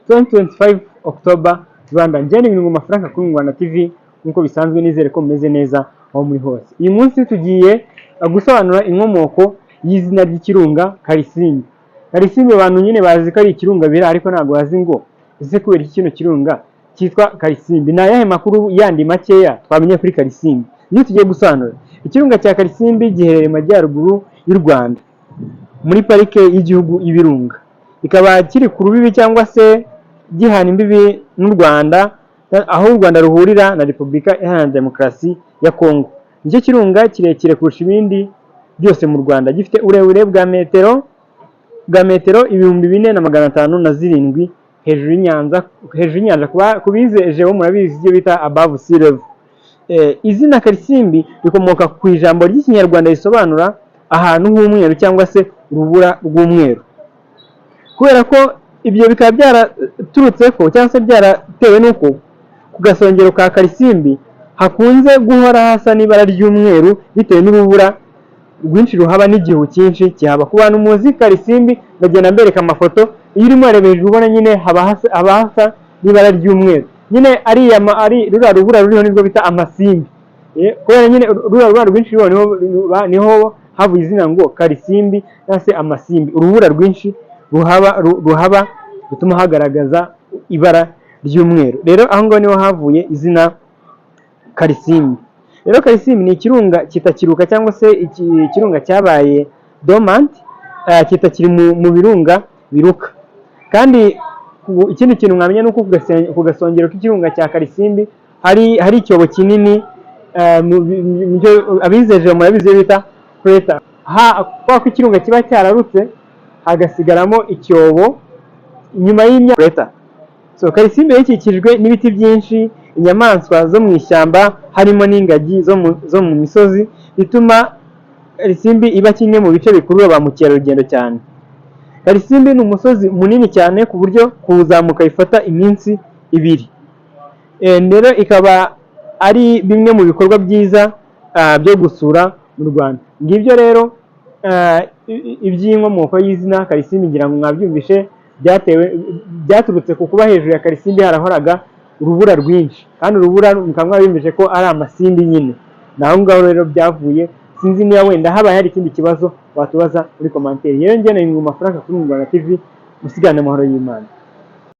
2025 October, Rwanda. Njye ni Ngoma Frank kuri Rwanda TV nk'uko bisanzwe. Nizere ko mumeze neza aho muri hose. Uyu munsi tugiye gusobanura inkomoko y'izina ry'ikirunga Karisimbi. Karisimbi abantu nyine bazi ko ari ikirunga bira, ariko ntabwo bazi ngo ese kubera iki kino kirunga cyitwa Karisimbi? Ni ayahe makuru yandi makeya twamenya kuri Karisimbi? Iyo tugiye gusobanura, ikirunga cya Karisimbi giherereye mu majyaruguru y'u Rwanda, muri Parike y'Igihugu y'Ibirunga, ikaba kiri ku rubibi cyangwa se gihana imbibi n'u Rwanda, aho u Rwanda ruhurira na Repubulika Iharanira Demokarasi ya Kongo. Nicyo kirunga kirekire kurusha ibindi byose mu Rwanda, gifite uburebure bwa metero 4507 hejuru y'inyanja, hejuru y'inyanja. Ku bize geo murabizi ibyo bita above sea level. Izina Karisimbi rikomoka ku ijambo ry'Ikinyarwanda risobanura ahantu h'umweru cyangwa se urubura rw'umweru. Kubera ko ibyo bikaba byaraturutse ko cyangwa se byaratewe n'uko ku gasongero ka Karisimbi hakunze guhora hasa n'ibara ry'umweru bitewe n'urubura rwinshi ruhaba n'igihu cyinshi kihaba. Ku bantu muzi Karisimbi, ndagenda mbereka amafoto. Iyo urimo urareba hejuru, ubona nyine haba hasa n'ibara ry'umweru nyine. Ariya ari ruriya rubura ruriho nirwo bita amasimbi. Kubera nyine ruriya rubura rwinshi ruriho, niho havuye izina ngo Karisimbi cyangwa se amasimbi, urubura rwinshi ruhaba rutuma hagaragaza ibara ry'umweru. Rero aho ngaho niho havuye izina Karisimbi. Rero Karisimbi ni ikirunga kitakiruka cyangwa se ikirunga cyabaye dormant, kitakiri mu birunga biruka. Kandi ikindi kintu mwamenya ni uko ku gasongero k'ikirunga cya Karisimbi hari icyobo kinini, mu byo abizeje murabizi bita crater. Kubera ko ikirunga kiba cyararutse hagasigaramo icyobo nyuma y'imyaka, crater. So Karisimbi ikikijwe n'ibiti byinshi, inyamaswa zo mu ishyamba harimo n'ingagi zo mu misozi, bituma Karisimbi iba kimwe mu bice bikurura ba mukerarugendo cyane. Karisimbi ni umusozi munini cyane ku buryo kuwuzamuka bifata iminsi 2. Rero ikaba ari bimwe mu bikorwa byiza byo gusura mu Rwanda. Ngibyo rero iby'inkomoko y'izina Karisimbi. Ngira ngo mwabyumvishe, byaturutse ku kuba hejuru ya Karisimbi harahoraga urubura rwinshi, kandi urubura mukaba mwabimvise ko ari amasimbi nyine. Ni aho ngaho rero byavuye. Sinzi niba wenda habaye hari ikindi kibazo watubaza muri commentaire. Rero njye na Ngoma Frank kuri Rwanda TV, musigane amahoro y'Imana.